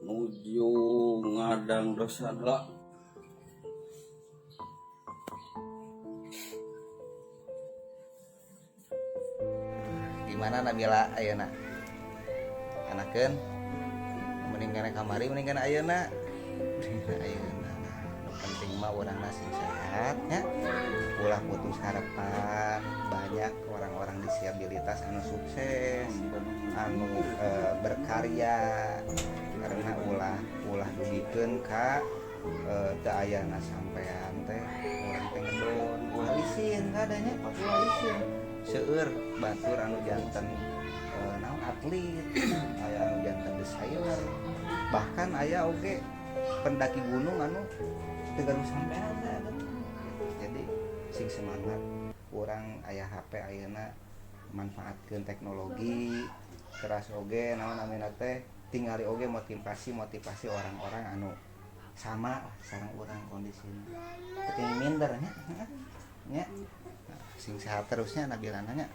Nuju ngadangdosan lah. Gimana Nabila ayeuna? Enakeun? Mending kana kamari, mending kana ayeuna? Mending kana ayeuna. Nu penting mah urangna sing sehat nya. Ulah putus harapan. Banyak orang-orang disabilitas anu sukses, anu berkarya, karena ulah ulah dugikeun ka teu ayana sampean teh urang teh ngedon. Ulah isin kadanya, ulah isin. Seueur batur anu janten naon, atlet, aya anu janten desainer, bahkan aya oge pendaki gunung anu teu gaduh sampean teh. Jadi sing semangat. Urang aya HP ayeuna, manfaatkeun teknologi keras oge, naon namina teh, tingali oge motivasi motivasi orang-orang anu sama lah sareng urang kondisina. Tapi minder nya nya. Sing sehat terusnya, Nabila nya.